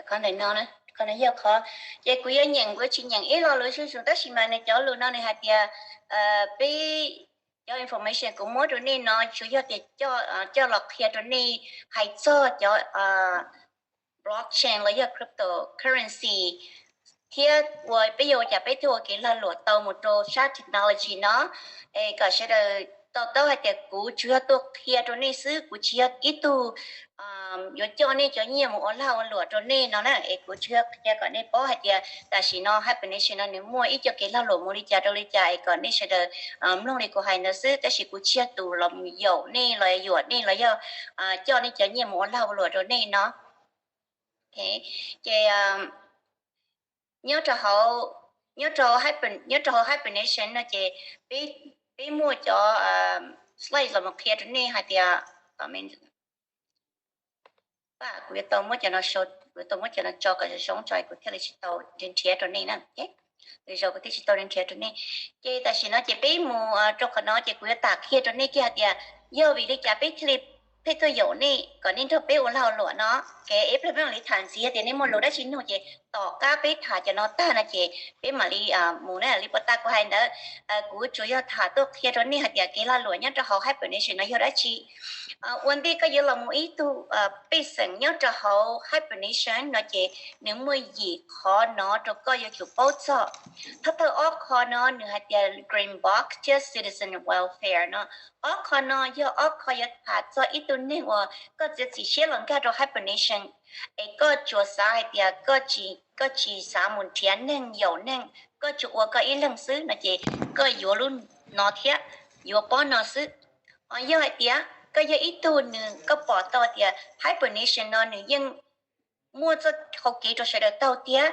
Qhov ntawm no, qhov no yog qhov, ces kuv yuav nyeem, kuv tsis nyeem ib lo lus zuj zus, tab sis mas nws cov lus no nws hais tias, peb, cov information kuv muab rau nej no tsuas yog tias coj los qhia rau nej hais txog cov blockchain los yog cryptocurrency, thiab ua peb yuav ua cas peb thiaj ua kev lag luam tau mus rau sab technology no. Es kom sawv daws to taub hais tias kuv tsuas yog tuaj qhia rau nej xwb, kuv tsis yog ib tug yuav coj nej cov nyiaj mus ua lag ua luam rau nej no na. Es kuv tsuas yog qhia kom nej paub hais tias tam sim no Hyper Nation no nws muaj ib co kev lag luam mus li cas rau li cas, es kom nej sawv daws mloog li kuv hais ntawd xwb, tab sis kuv tsis yog tus los mus yaum nej los yuam nej los yog coj nej cov nyiaj mus ua lag ua luam rau nej no. Ces nyob rau hauv, nyob rau, nyob rau hauv Hyper Nation no ces peb muaj cov slide los mus qhia rau nej hais tias, kuv yuav tau muab cov no, kuv yuav tau muab cov no tso kom zoo zoo tso kuv thiaj li tsis tau nrhiav rau nej na. Lwm zaus kuv thiaj tsis tau nrhiav rau nej. Ces tam sim no ces peb mus rau qhov no ces kuv yuav tham qhia rau nej kiag hais tias yog vim li cas peb thiaj li, peb tuaj yaum nej kom nej nrog peb ua lag ua luam no. Kev ib pliag peb mam li tham ntxiv tias nej muaj lus dab tsi nug ces tom qab peb tham cov no tag no ces peb mam li mus na. Li puas tas kuv hais ntawd, kuv tsuas yog tham tuaj qhia rau nej hais tias kev lag luam nyob rau hauv Hyper Nation no yog dab tsi. Ua ntej koj yuav los mus ib tug pej xeem nyob rau hauv Hyper Nation no ces nws muaj yim qhov no rau koj yuav tsum paub txog. Thawj thawj ob qho no nws hais tias Green Box thiab Citizen Welfare no. Ob qho no yog ob qho yuav tham txog ib tug neeg uas koj txiav txim siab los nkag rau Hyper Nation, es koj tsuas xav hais tias koj tsis xav mus nrhiav neeg yaum neeg, koj tsuas ua koj ib leeg xwb no ces koj yuav lub no thiab, yuav pob no xwb. Ho yog hais tias koj yog ib tug nws koj pom tau tias Hyper Nation no nws yeej muaj txoj hau kev rau sawv daws taug thiab,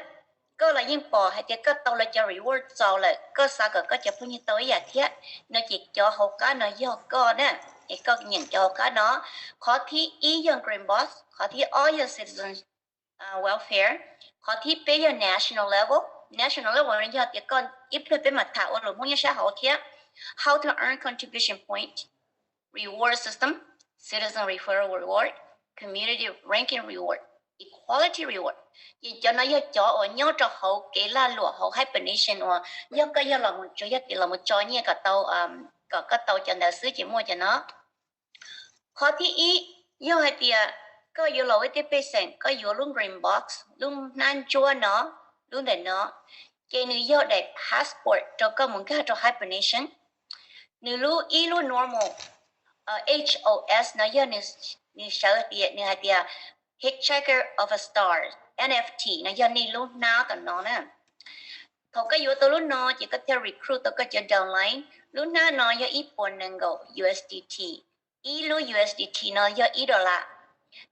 koj los yeej pom hais tias koj tau lawv cov reward txaus lawm, koj xav kom koj cov phooj ywg tau ib yam thiab no ces cov hauv qab no yog koj na, es koj nyeem cov hauv qab no. Qhov thib ib yog Green Box, qhov thib ob yog Citizen Welfare, qhov thib peb yog National Level. National Level no yog tias koj, ib pliag peb mam tham ua lus Hmoob nyob sab hauv thiab. How to earn contribution point, reward system, citizen referral reward, community ranking reward, equality reward. Ces cov no yog cov uas nyob rau hauv kev lag luam hauv Hyper Nation uas yog koj yog los mus tsuas yog tias los mus tso nyiaj kom tau, kom koj tau cov ntawd xwb ces muaj cov no. Qhov thib ib, yog hais tias koj yuav los ua ib tug pej xeem, koj yuav lub Green Box, lub hnab ntsuab no, lub ntawm no, ces nws yog daim passport rau koj mus nkag rau Hyper Nation. Nws lub, ib lub normal, H O S no yog nws sawv tias, nws hais tias Hitchhiker of a Star, N F T no yog nej lub hnab tom no na. Thaum koj yuav tau lub no ces koj thiaj recruit tau koj cov downline. Lub hnab no yog ib puas nees nkaum U S D T. Ib lub U S D T no yog ib dollar.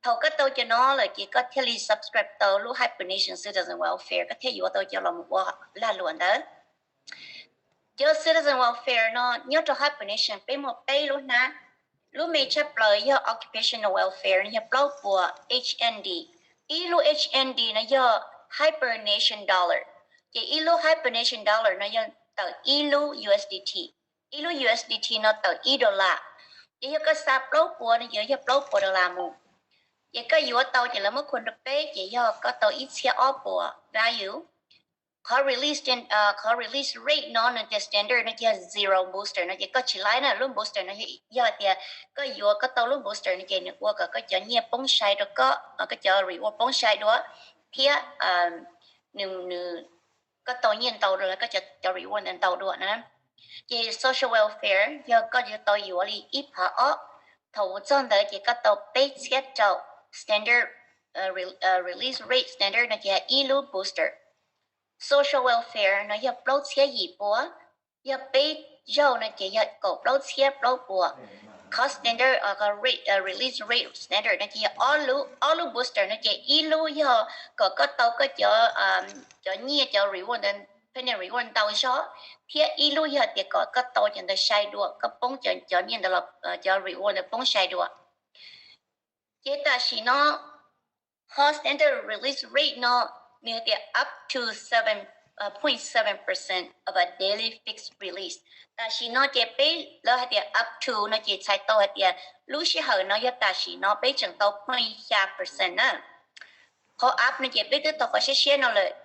Thaum koj tau cov no lawm ces koj thiaj li subscribe tau lub Hyper Nation Citizen Welfare, koj thiaj yuav tau cov los mus ua lag luam ntawd. Cov Citizen Welfare no nyob rau Hyper Nation peb muaj peb lub hnab. Lub me tshaj plaws yog Occupational Welfare no yog plaub puas H N D. Ib lub H N D no yog Hyper Nation Dollar. Ces ib lub Hyper Nation Dollar no yog tawm ib lub U S D T. Ib lub U S D T no tawm ib dollar. Ces yog koj xa plaub puas no ces yog plaub puas dollar mus. Ces koj yuav tau ces lawv muab khum rau peb ces yog koj tau ib txhiab ob puas value. Qhov release, qhov release rate no nws tias standard no ces zero booster no ces koj tsis laib na. Lub booster no yog tias koj yuav, koj tau lub booster no ces nws ua kom koj cov nyiaj poob sai rau koj, koj cov reward poob sai dua, thiab nws, nws, koj tau nyiaj ntau dua, koj cov reward ntau dua na. Ces social welfare yog koj yuav tau yuav li ib phav ob. Thaum txog ntawd ces koj tau peb txhiab rau. Standard, release rate standard no ces ib lub booster. Social welfare no yog plaub txhiab yim pua, yog peb zaug no ces yog kaum plaub txhiab plaub pua. Qhov standard, release rate standard no ces yog ob lub, ob lub booster no ces ib lub yog kom koj tau koj cov, cov nyiaj, cov reward ntawd, payment reward ntau zog, thiab ib lub yog tias kom koj tau cov ntawd sai dua, koj poob cov nyiaj ntawd los cov reward ntawd poob sai dua. Ces tam sim no qhov standard release rate no nws hais tias up to seven point seven percent of a daily fixed release. Tam sim no ces peb, lawv hais tias up to no ces txhais tau hais tias lub sij hawm no yog tam sim no peb tseem tau point xya percent na. Qhov app no ces peb twb tau qhov siab siab no lawm,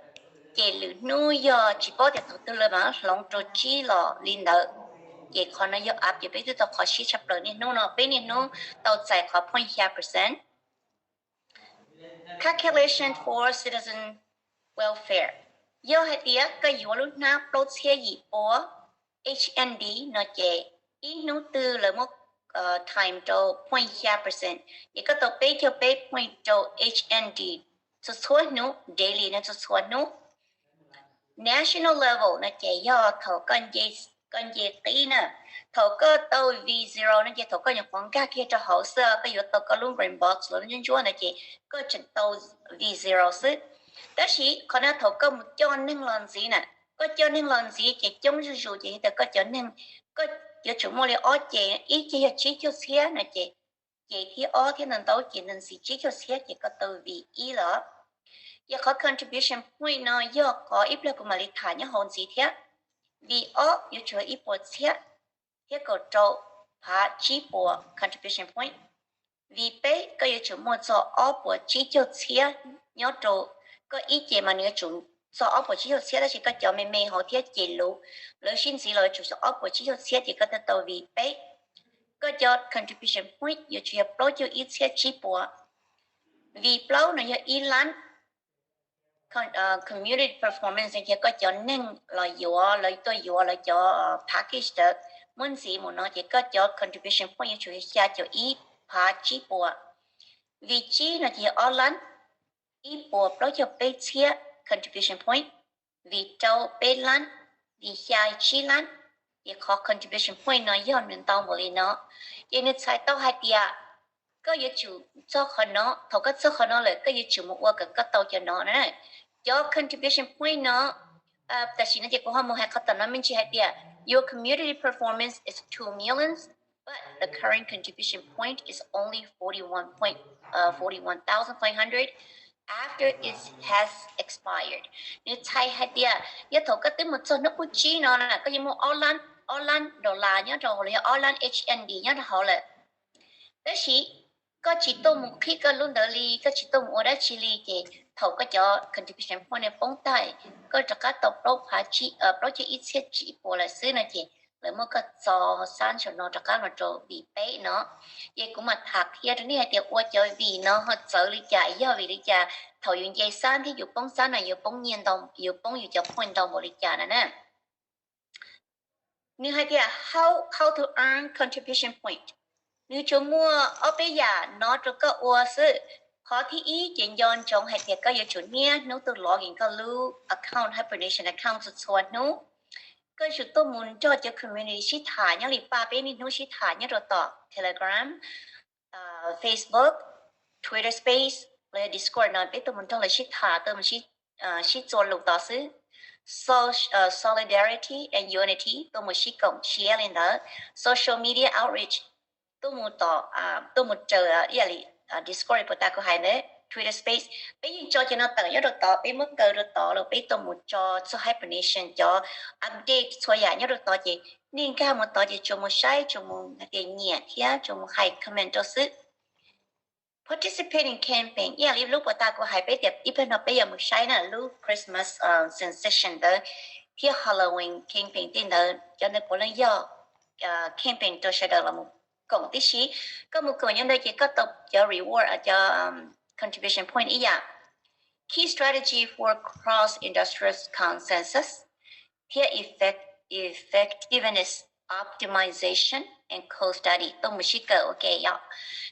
ces lwm hnub yog tsis paub tias thaum twg lawv mam hloov rau tsib los li ntawd. Ces qhov no yog app ces peb twb tau qhov siab tshaj plaws niaj hnub no, peb niaj hnub tau txais qhov point xya percent. Calculation for citizen welfare, yog hais tias koj yuav lub hnab plaub txhiab yim pua H N D no ces ib hnub twg lawv muab time rau point xya percent, ces koj tau peb caug peb point rau H N D txhua txhua hnub, daily no txhua txhua hnub. National level no ces yog thaum koj nce qib na, thaum koj tau V zero no ces thaum koj nyuam qhuav nkag kiag rau hauv xwb, koj yuav tau koj lub green box los lub ntsuab ntsuab no ces koj tseem tau V zero xwb. Tab sis qhov no thaum koj mus coj neeg los ntxiv na, koj coj neeg los ntxiv ces coob zuj zus ces yog tias koj cov neeg, koj yuav tsum muaj li ob ceg, ib ceg yog tsib caug txhiab no ces, ces thiab ob thiab ntau ntau ces ntxiv tsib caug txhiab ces koj tau V ib lawm. Ces qhov contribution point no yog qhov ib pliag kuv mam li tham nyob hauv ntxiv thiab. V ob yuav tsum ib puas txhiab thiab kaum rau phav tsib puas contribution point. V peb koj yuav tsum muaj txog ob puas tsib caug txhiab nyob rau, koj ib ceg mas nws yuav tsum txog ob puas tsib caug txhiab, tab sis koj cov me me hauv thiab ceg luv, lawv sib ntxiv los yuav tsum ob puas tsib caug txhiab ces koj thiaj tau V peb. Koj cov contribution point yuav tsum yog plaub caug ib txhiab tsib puas. V plaub no yog ib lab. Community performance ces koj cov neeg los yuav, lawv tuaj yuav lawv cov package ntawd muab ntxiv mus no ces koj cov contribution point yuav tsum yog xya caum ib phav tsib puas. V tsib no ces yog ob lab ib puas plaub caug peb txhiab contribution point. V rau peb lab, V xya tsib lab. Ces qhov contribution point no yog nws ntau npaum li no, ces nws txhais tau hais tias koj yuav tsum txog qhov no, thaum koj txog qhov no lawm koj yuav tsum mus ua kom koj tau cov no na. Cov contribution point no, tam sim no ces kuv ho mus hais qhov tom no me ntsis hais tias your community performance is two millions, but the current contribution point is only forty one point, forty one thousand five hundred after it has expired. Nws txhais hais tias yog thaum koj twb mus txog hnub qub tsib no na, koj yeej muaj ob lab, ob lab dollar nyob rau hauv los yog ob lab H N D nyob rau hauv lawm. Tab sis koj tsis tuaj mus qhib koj lub ntawd li, koj tsis tuaj mus ua dab tsi li ces thaum koj cov contribution point no poob tag, koj rov qab tau plaub caug ib txhiab tsib puas lawm xwb no ces lawv muab koj txo xab saum no rov qab los rau V peb no. Ces kuv mam tham qhia rau nej hais tias ua cov V no ho txawv li cas, yog vim li cas thaum yus nce xab thiab yus poob xab na yus poob nyiaj ntau, yus poob yus cov point ntau npaum li cas na na. Nws hais tias how, how to earn contribution point. Nws tsuas muaj ob peb yam no rau koj ua xwb. Qhov thib ib ces nco ntsoov hais tias koj yuav tsum niaj hnub tuaj log in koj lub account, Hypernations account txhua txhua hnub. Koj yuav tsum tuaj mus nrog cov community sib tham nyob li paj peb niaj hnub sib tham nyob rau tom Telegram, Facebook, Twitter Space los yog Discord no peb tuaj mus nrog lawv sib tham, tuaj mus sib txuas lus tod xwb. Solidarity and unity, tuaj mus sib koom siab li ntawd. Social media outreach, tuaj mus tom, tuaj mus raws ib yam li Discord puas tas kuv hais ntawd, Twitter Space, peb yeej tso cov no tawm nyob rau tod, peb muab kaw rau tod los peb tuaj mus tso txog Hypernations cov update txhua yam nyob rau tod ces nej nkag mus tod ces tsuas mus saib, tsuas mus hais tias nyiam thiab tsuas mus hais comment rau xwb. Participating campaign, ib yam li lub puas tas kuv hais peb tias ib pliag no peb yuav mus saib na lub Christmas sensation ntawd thiab Halloween campaign tej ntawd, cov ntawd puav leej yog campaign rau sawv daws los mus koom tib si. Koj mus koom nyob ntawd ces koj tau cov reward, cov contribution point ib yam. Key strategy for cross-industry consensus thiab effect, effectiveness optimization and co-study, tuaj mus sib kawm ua ke yom.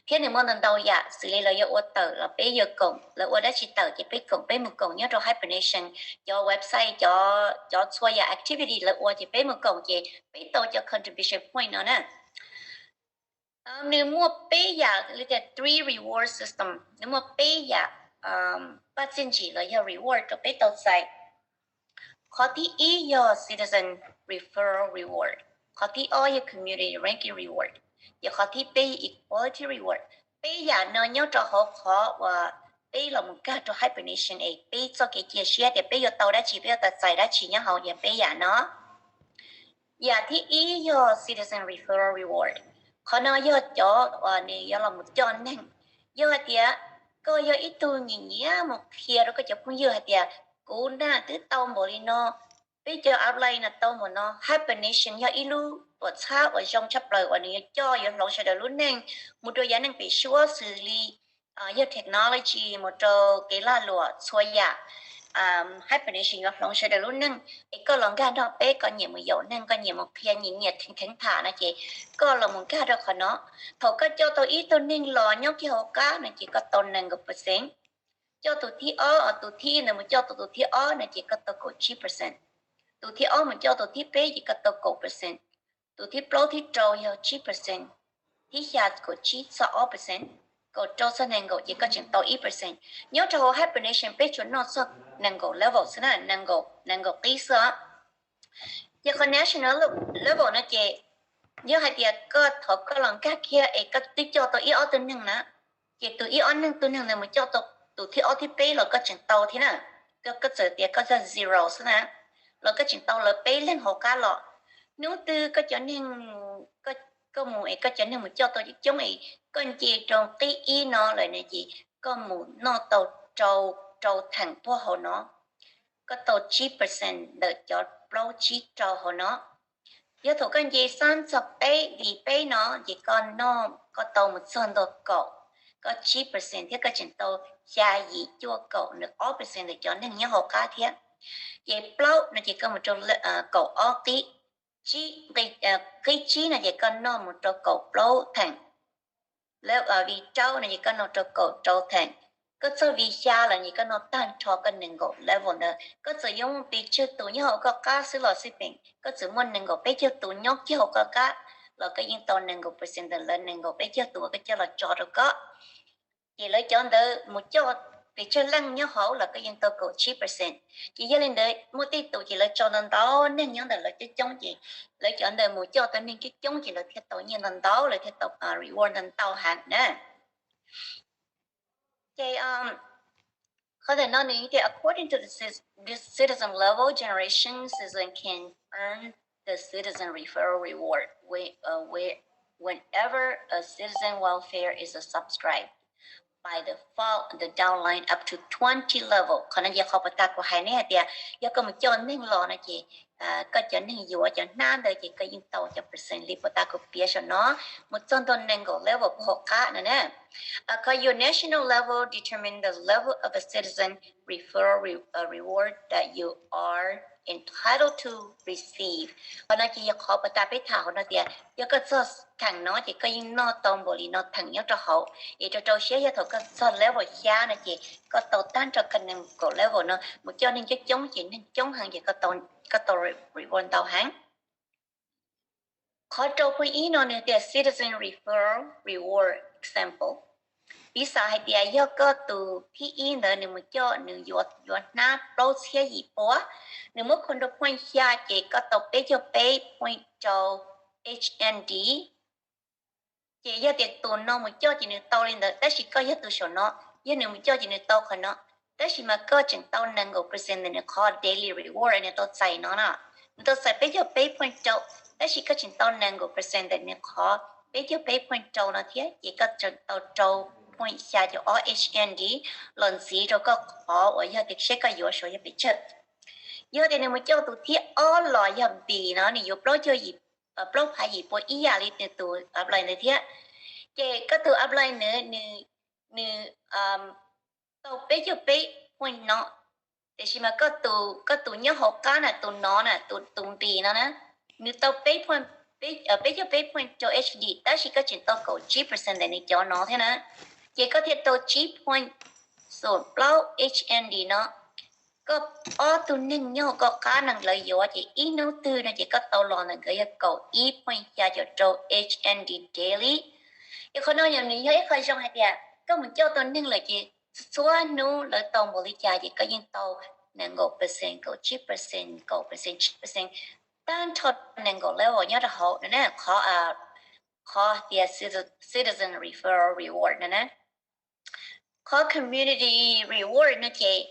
Thiab nws muaj ntau ntau yam xws li lawv yuav ua tawm los peb yuav koom, lawv ua dab tsi tawm ces peb koom, peb mus koom nyob rau Hypernations cov website, cov, cov txhua yam activity lawv ua ces peb mus koom ces peb tau cov contribution point no na. Nws muaj peb yam li tias three reward system, nws muaj peb yam paj txiaj ntsim los yog reward rau peb tau txais. Qhov thib ib yog citizen referral reward, qhov thib ob yog community ranking reward, ces qhov thib peb yog equality reward. Peb yam no nyob rau hauv qhov uas peb los mus kag rau Hypernations es peb txoj kev cia siab tias peb yuav tau dab tsi, peb yuav tau txais dab tsi nyob hauv yog peb yam no. Yam thib ib yog citizen referral reward. Qhov no yog cov uas nws yuav los mus coj neeg. Yog hais tias koj yog ib tug nyiam nyiam mus qhia rau koj cov phooj ywg hais tias kuv na twb tau npaum li no, peb cov upline na tau npaum no. Hibernation yog ib lub tuam txhab uas zoo tshaj plaws uas nws yuav coj yuav hloov sawv daws lub neej mus rau yav neej pem suab xws li yog technology mus rau kev lag luam txhua yam. Hibernation yuav hloov sawv daws lub neej es koj los nkag nrog peb, koj nyiam mus yaum neeg, koj nyiam mus qhia, nyiam nyiam theev theev tham no ces koj los mus nkag rau qhov no. Thaum koj coj tau ib tug neeg los nyob kiag hauv qab no ces koj tau nees nkaum percent. Coj tus thib ob, tus thib ib ntawd mus coj tau tus thib ob no ces koj tau kaum tsib percent. Tus thib ob mus coj tus thib peb ces koj tau kaum percent. Tus thib plaub thib rau yog tsib percent. Thib xya kaum tsib txog ob percent. Kaum rau txog nees nkaum ces koj tseem tau ib percent. Nyob rau hauv hibernation peb tsuas noj txog nees nkaum level xwb na, nees nkaum, nees nkaum qib xwb os. Ces qhov national level no ces yog hais tias koj thaum koj los nkag kiag es koj twb coj tau ib ob tug neeg na, ces tus ib ob neeg, tus neeg ntawd mus coj tau tus thib ob thib peb los koj tseem tau thiab na. Koj txawm tias koj yog zero xwb na, los koj tseem tau lawv peb leeg hauv qab los. Hnub twg koj cov neeg, koj mus es koj cov neeg mus coj tau coob coob es koj nce rau qib ib no lawm ne ces koj mus noj tau rau, rau theem puag hauv no, koj tau tsib percent ntawm cov plaub tsib rau hauv no. Yog thaum koj nce xab txog peb, li peb no ces koj noj, koj tau mus txog ntua kaum, koj tsib percent thiab koj tseem tau xya yim cuaj kaum nws ob percent ntawm cov neeg nyob hauv qab thiab. Ces plaub no ces koj mus rau kaum ob qib, qib tsib no ces koj noj mus rau kaum plaub theem. Vib rau no ces koj noj rau kaum rau theem. Koj txog vib xya lawm ces koj noj tag nrho koj nees nkaum level ntawd. Koj txawm yuav muaj pes tsawg tus nyob hauv koj qab xwb los xij peem, koj txawm muaj nees nkaum peb caug tus nyob kiag hauv koj qab los koj yeej tau nees nkaum percent ntawm lawv nees nkaum peb caug tus uas koj coj los tso rau koj. Ces lawv cov ntawd mus coj pes tsawg leej nyob hauv los koj yeej tau kaum tsib percent. Ces yog li ntawd muaj tej tus ces lawv tso ntau ntau neeg nyob ntawm lawv coob coob ces lawv cov ntawd mus coj tau neeg coob coob ces lawv thiaj tau nyiaj ntau ntau, lawv thiaj tau reward ntau ntau heev na. Ces qhov ntawm no nws tias according to the citizen level, generation citizen can earn the citizen referral reward whenever a citizen welfare is subscribed by the downline up to twenty level. Qhov no ces qhov puas tas kuv hais nej hais tias yog koj mus coj neeg los no ces koj cov neeg yuav cov hnab ntawd ces koj yeej tau cov percent li puas tas kuv piav saum no, mus txog ntua nees nkaum level puag hauv qab no na. Qhov your national level determine the level of a citizen referral reward that you are entitled to receive. Qhov no ces yog qhov puas tas peb tham hauv no tias yog koj txog theem no ces koj yeej noj tau npaum li no theem nyob rau hauv. Es rau rau siab yog thaum koj txog level xya no ces koj tau tag nrho koj nees nkaum level no mus coj neeg coob coob ces neeg coob heev ces koj tau reward ntau heev. Qhov rau phooj ib no nws tias citizen referral reward example. Piv xam hais tias yog koj tus thib ib ntawd nws mus coj nws yuav hnab plaub txhiab yim pua, nws muab kho rau point xya ces koj tau peb caug peb point rau H N D. Ces yog tias tus no mus coj ces nws tau li ntawd, tab sis koj yog tus saum no, yog nws mus coj ces nws tau qhov no, tab sis mas koj tseem tau nees nkaum percent ntawm nws qhov daily reward nws tau txais no na. Nws tau txais peb caug peb point rau, tab sis koj tseem tau nees nkaum percent ntawm nws qhov peb caug peb point rau no thiab, ces koj tseem tau rau point xya caum ob H N D los ntxiv rau koj qhov uas yog tias seb koj yuav saum yog pes tsawg. Yog tias nws mus coj tus thib ob los yog B no, nws yuav plaub caug yim, plaub phav yim pua ib yam li nws tus upline ntawd thiab. Ces koj tus upline nws, nws tau peb caug peb point no, tiam sis mas koj tus nyob hauv qab na, tus no na, tus B no na, nws tau peb caug peb point rau H D, tab sis koj tseem tau kaum tsib percent ntawm nws cov no thiab na. Ces koj thiaj tau tsib point xoom plaub H N D no. Koj ob tug neeg nyob hauv koj qab no lawv yuav ces ib hnub twg no ces koj tau los ntawm nkawd yog kaum ib point xya caum rau H N D daily. Ces qhov no nws yog ib qho zoo hais tias koj mus coj tau neeg lawm ces txhua hnub lawv tau npaum li cas ces koj yeej tau nees nkaum percent, kaum tsib percent, kaum percent, tsib percent, tag nrho nees nkaum level nyob rau hauv no na. Qhov, qhov tias citizen referral reward no na. Qhov community reward no ces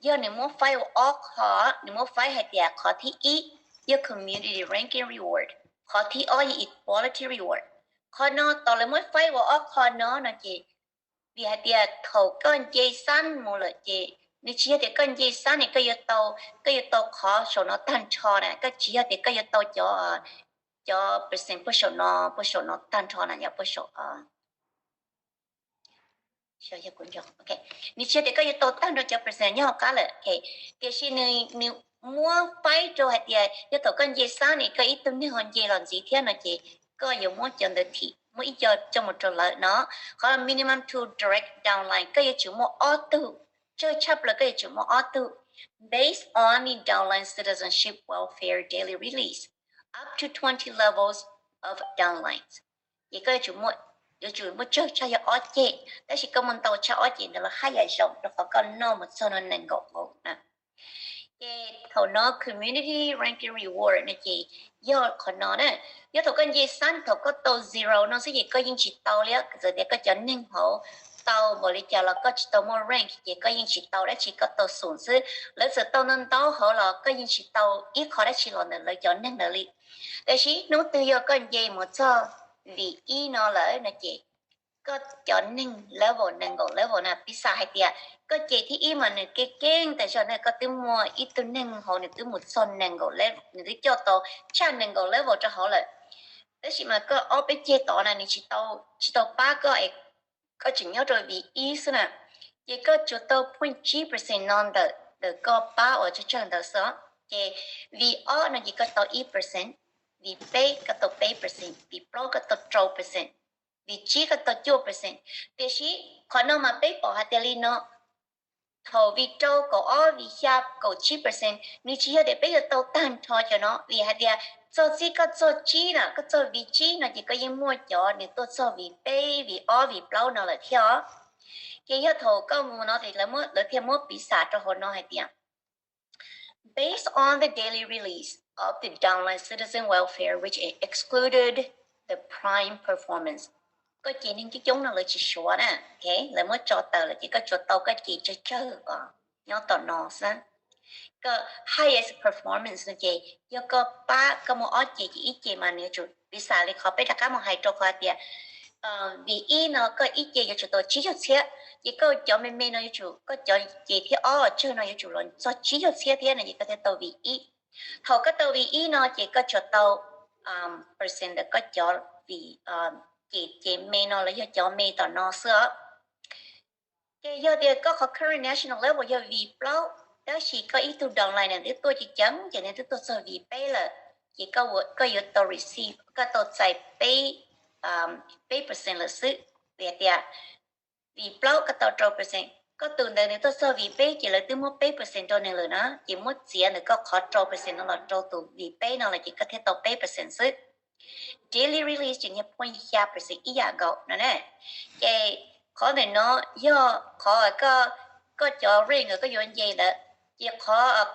yog nws muab faib ua ob qho, nws muab faib hais tias qhov thib ib yog community ranking reward, qhov thib ob yog equality reward. Qhov no tos lawv muab faib ua ob qho no no ces Vim hais tias thaum koj nce xab mus lawm ces nws tsis yog tias koj nce xab ne koj yuav tau, koj yuav tau qhov saum no tag nrho na, koj tsis yog tias koj yuav tau cov, cov percent puag saum no, puag saum no tag nrho na, yog puag saum, nws tsis yog tias koj yuav tau tag nrho cov percent nyob hauv qab lawm, tiam sis nws, nws muab faib rau hais tias yog thaum koj nce xab ne koj ib tug neeg ho nce los ntxiv thiab no ces koj yuav muab cov ntawd thim, muab ib co coj mus rau lawv no. Qhov minimum two direct downline koj yuav tsum muaj ob tug, tsawg tshaj plaws koj yuav tsum muaj ob tug, based on the downline citizenship welfare daily release, up to twenty levels of downlines. Ces koj yuav tsum muaj tsawg tshaj yog ob ceg, tab sis koj muaj ntau tshaj ob ceg ntawd los haj yam zoo rau qhov koj noj mus txog no nees nkaum hauv na. Ces thaum no community ranking reward no ces yog qhov no na, yog thaum koj nce xab thaum koj tau zero no xwb ces koj yeej tsis tau li, txawm tias koj cov neeg hauv tau npaum li cas los koj tsis tau muaj rank ces koj yeej tsis tau dab tsi, koj tau xoom xwb. Lawv txawm tau ntau ntau hauv los koj yeej tsis tau ib qho dab tsi los ntawm lawv cov neeg ntawd li. Tiam sis hnub twg yog koj nce mus txog vim ib no lawm no ces koj cov neeg level nees nkaum level na, piv xam hais tias koj ceg thib ib mas nws keej keej tas zog na, koj twb muaj ib tug neeg hauv nws twb mus txog nees nkaum level, nws twb coj tau tshaj nees nkaum level rau hauv lawm, tab sis mas koj ob peb ceg tod na nws tsis tau, tsis tau pab koj, koj tseem nyob rau vim ib xwb na, ces koj tsuas tau point tsib percent no ntawm, ntawm koj pab uas tsawg tsawg ntawd xwb. Ces vim ob no ces koj tau ib percent, vim peb koj tau peb percent, vim plaub koj tau rau percent, vim tsib koj tau cuaj percent. Tiam sis qhov no mas peb pom hais tias li no, thaum vim rau, kaum ob, vim xya, kaum tsib percent, nws tsis yog tias peb yuav tau tag nrho cov no, vim hais tias txog txij koj txog tsib na, koj txog vim tsib no ces koj yeej muaj cov nws tuaj txog vim peb, vim ob, vim plaub no lawm thiab os. Ces yog thaum koj mus no ces lawv thiaj muab piv xam rau hauv no hais tias based on the daily release of the downline citizen welfare which is excluded the prime performance. Koj ceg neeg coob coob no lawv tsis suav na, lawv muab tso tawm lawm ces koj tsuas tau koj ceg tsawg tsawg os nyob tom no xwb. Koj highest performance no ces yog koj pab, koj muaj ob ceg ces ib ceg mas nws yuav tsum, piv xam li qhov peb rov qab mus hais rau qhov tias vim ib no koj ib ceg yuav tsum tau tsib caug txhiab, ces koj cov me me no yuav tsum, koj cov ceg thib ob tsawg no yuav tsum los txog tsib caug txhiab thiab no ces koj thiaj tau vim ib. Thaum koj tau vim ib no ces koj tsuas tau percent ntawm koj cov vim, ces ceg me no los yog cov me tom no xwb os. Ces yog tias koj qhov current national level yog vim plaub, tab sis koj ib tug downline nws twb tuaj ceev ceev ces nws twb tuaj txog vim peb lawm, ces koj yuav tau receive, koj tau txais peb, peb percent lawm xwb. Vim tias vim plaub koj tau rau percent, koj tus ntawd nws tuaj txog vim peb ces lawv twb muab peb percent rau nws lawm na, ces muab txiav ntawm koj qhov rau percent no los rau tus vim peb no lawm ces koj thiaj tau peb percent xwb. Daily release ces yog point xya percent ib yam nkaus no na. Ces qhov ntawm no yog qhov koj, koj cov rank koj yuav nce ntawd, ces qhov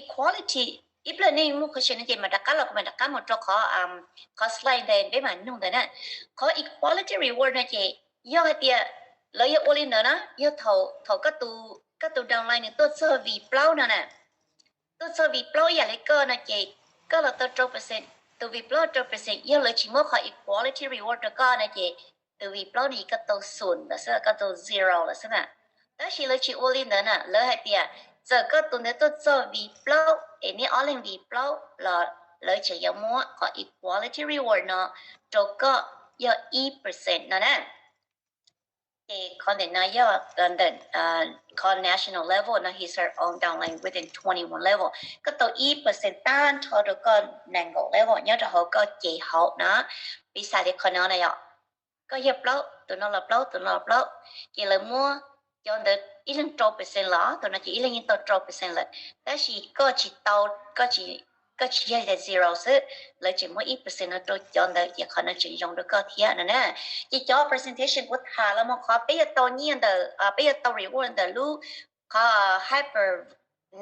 equality, ib pliag nej muaj question no ces mam rov qab los, kuv mam rov qab mus rau qhov, qhov slide ntawd peb mam nug ntawd na. Qhov equality reward no ces yog hais tias lawv yog ua li ntawd na, yog thaum, thaum koj tus downline nws tuaj txog vim plaub no na, tuaj txog vim plaub ib yam li koj no ces koj los tau rau percent, tus vim plaub rau percent, yog lawv tsis muab qhov equality reward rau koj no ces tus vim plaub no ces koj tau xoom lawm xwb, koj tau zero lawm xwb na. Tab sis lawv tsis ua li ntawd na, lawv hais tias txawm koj tus ntawd tuaj txog vim plaub es neb ob leeg vim plaub los lawv tseem yuav muab qhov equality reward no rau koj yog ib percent no na. Ces qhov ntawm no yog ntawm qhov national level no, his her own downline within twenty one level, koj tau ib percent tag nrho rau koj nees nkaum level nyob rau hauv koj ceg hauv na. Piv xam li qhov no na yom, koj yog plaub, tus no los plaub, tus no los plaub, ces lawv muab cov ntawd ib leeg rau percent los, tus no ces ib leeg yeej tau rau percent lawm, tab sis koj tsis tau, koj tsis, koj tsis yog zero xwb, lawv tseem muab ib percent no rau cov ntawd ces qhov no tseem zoo rau koj thiab no na. Ces cov presentation kuv tham los mus qhov peb yuav tau nyiaj ntawm, peb yuav tau reward ntawm lub qhov Hyper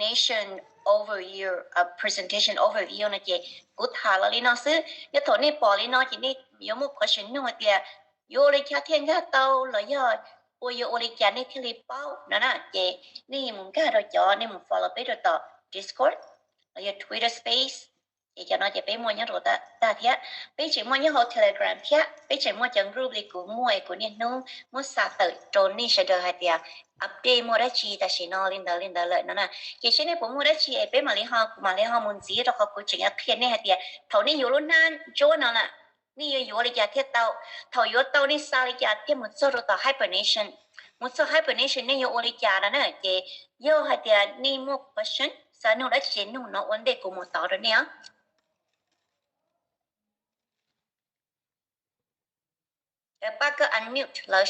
Nation Overview, Presentation Overview no ces kuv tham los li no xwb. Yog thaum nej pom li no ces nej yuav muaj question nug hais tias yuav ua li cas thiaj nkag tau los yog ua, yuav ua li cas nej thiaj li paub no na, ces nej mus nkag rau cov, nej mus follow peb rau tom Discord los yog Twitter Space, Ces cov no ces peb muaj nyob rau tag thiab, peb tseem muaj nyob hauv Telegram thiab, peb tseem muaj cov group li kuv muaj es kuv niaj hnub muab xa tawm rau nej sawv daws hais tias update muaj dab tsi tam sim no li ntawd li ntawd lawm no na. Ces seb nej puas muaj dab tsi es peb mam li ho, kuv mam li ho mus ntxiv, rau qhov kuv tseem yuav qhia nej hais tias thaum nej yuav lub hnab ntsuab no lawm, nej yuav yuav li cas thiaj tau. Thaum yuav tau nej xa li cas thiaj mus txog rau tom hibernation, mus txog hibernation nej yuav ua li cas no na. Ces yog hais tias nej muaj question xav nug dab tsi ces nug no ua ntej kuv mus tod rau nej os. Pab koj unmute lawv.